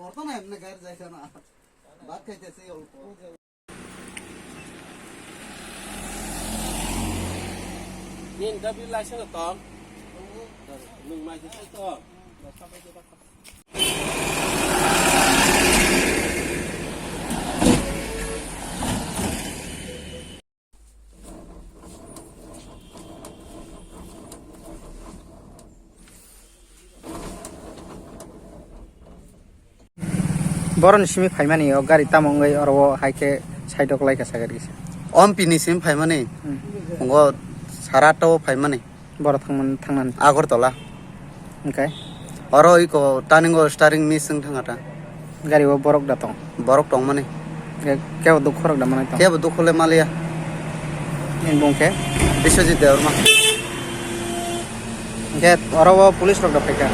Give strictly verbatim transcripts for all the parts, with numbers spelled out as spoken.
Ortona emne gari jaisa na. Bhat khaitesi olpo. Nini dabi license tong. Nwng mai se tong. Boroni simi phaimani o gari tamo wngwi oro o hai khe side o kwlai kha sagari kisa. Ompini simi phaimani. Hmm. Ngo sarato phaimani. Borok thangman-, thangnani. Agartala. Hwnkhe? Oro iko turning o steering miss wng thangata. Gari o borok da tong? Borok tongmani. Ke-, kebo dukhu rok da manai tong? Kebo dukhu le maliya. Nini bung khe? Biswajit Debbarma. Hwnkhe oro o police rok da phaikha?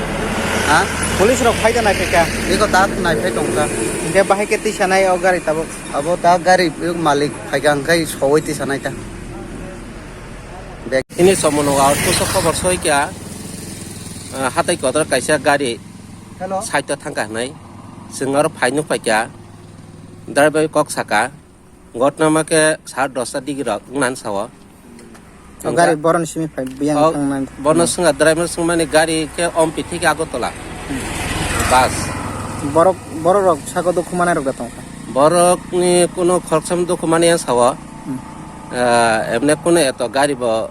Ha? Police rok phai da nai phaikha? Iko tak nai phai tongkha. Hwnkhe bahai khe tisa nai o gari tabuk? Abo ta gari malik phaikha hwnkhe sogwi tisa nai ta. Bag. Ini Chommonogor outpost o khobor soi kha, ah, hatai kotor kaisa gari Hello. Side o thangkha hwnwi. Chwng oro phai nuk paikha. Driver kok saka. Ghotna ma khe sar dosta digi rok wngna sao. O gari boroni simi phai biyang O, thangna. Bono swngkha driver swngmani gari khe Ompi theke Agartala. Hmm. Bus. Borok, borok rok saka dukhu manai rok da tongkha? Borokni kuno khoroksa dukhu mani ya sao. Hmm. Ah, emne kuno eto gari bo,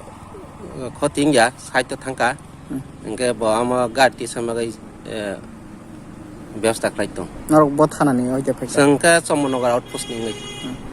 eh, khoti wngya, side o thangkha. Hmm. Hwnkhe bo amo gari tisa magwi, eh, bebosta khlai tong. Norok bo thanani oide phaikha? Chwng khe Chommonogor outpost ni wngwi. Hmm.